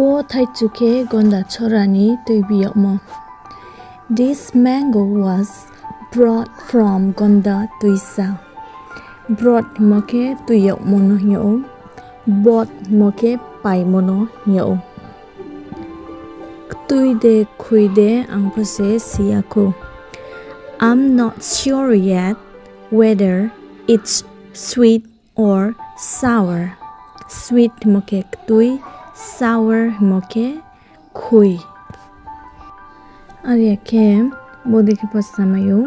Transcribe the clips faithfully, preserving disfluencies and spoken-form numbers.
Bo thaichu khe Gonda chora ni tuibi yagmo. This mango was brought from Gonda Tuisa. Brought hingmo khe tui yagmo no hing yag ou. Brought hingmo khe paimo no hing yag ou. Ktui de khui de ang pho se si ya khou. I'm not sure yet whether it's sweet or sour. Sweet hingmo khe ktui, sour hingmo khe khui. Are ya khe, bodei khe pho samai ou,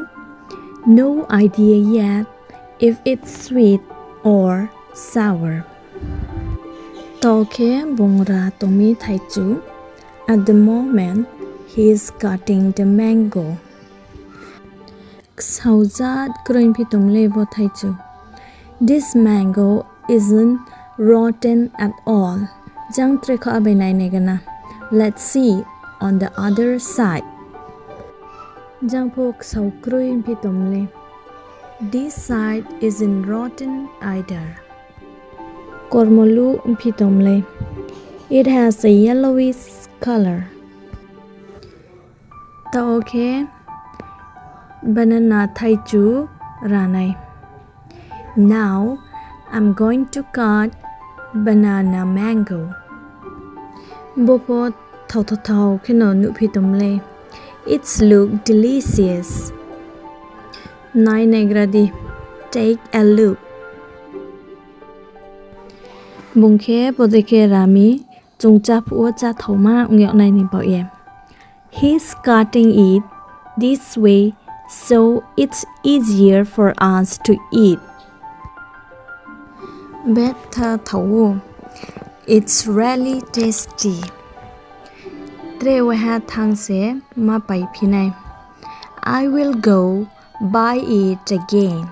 No idea yet if it's sweet or sour. Taoh khe bung ra tong mi thaichu. At the moment, he is cutting the mango. Ksaojat kroi phi tong le bo thaichu. This mango isn't rotten at all. Jang tre kho abai nai nai gana. Let's see on the other side. Jang pho ksao kroi phi tong le. This side isn't rotten either. Kormolu phi tong le. It has a yellowish color. Taoh khe banana thaichu ra nai. Now I'm going to cut banana mango. Bo pho thaothao thao kheno nuh phi tong le. It's look delicious. Nai naigra di. Take a look. Bung khe bodei khe ra mi, chung chá phuh wo cháthaoma ong yag nai ni baoh ye. He's cutting it this way so it's easier for us to eat. Betha thao ou. It's really tasty. Tre waiha thanng se ma paiphi nai. I will go buy it again.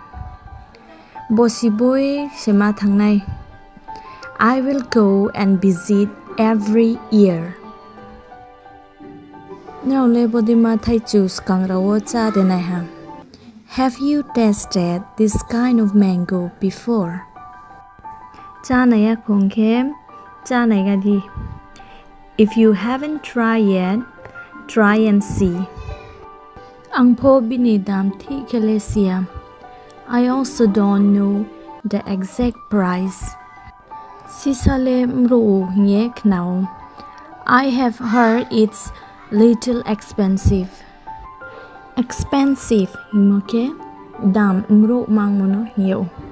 Bosiboi se ma thanng nai. I will go and visit every year. Nrao le bodeima thaichu skang rao wo chá de nai ha? Have you tasted this kind of mango before? Chá nai ya khong khe, chá naiga di. If you haven't tried yet, try and see. Ang pho bini dam thih khe le si ya. I also don't know the exact price. Sisa le mruh ou hing ye khna ou. I have heard it's little expensive. Expensive hingmo khe dam mruh mangmo no hing yag ou.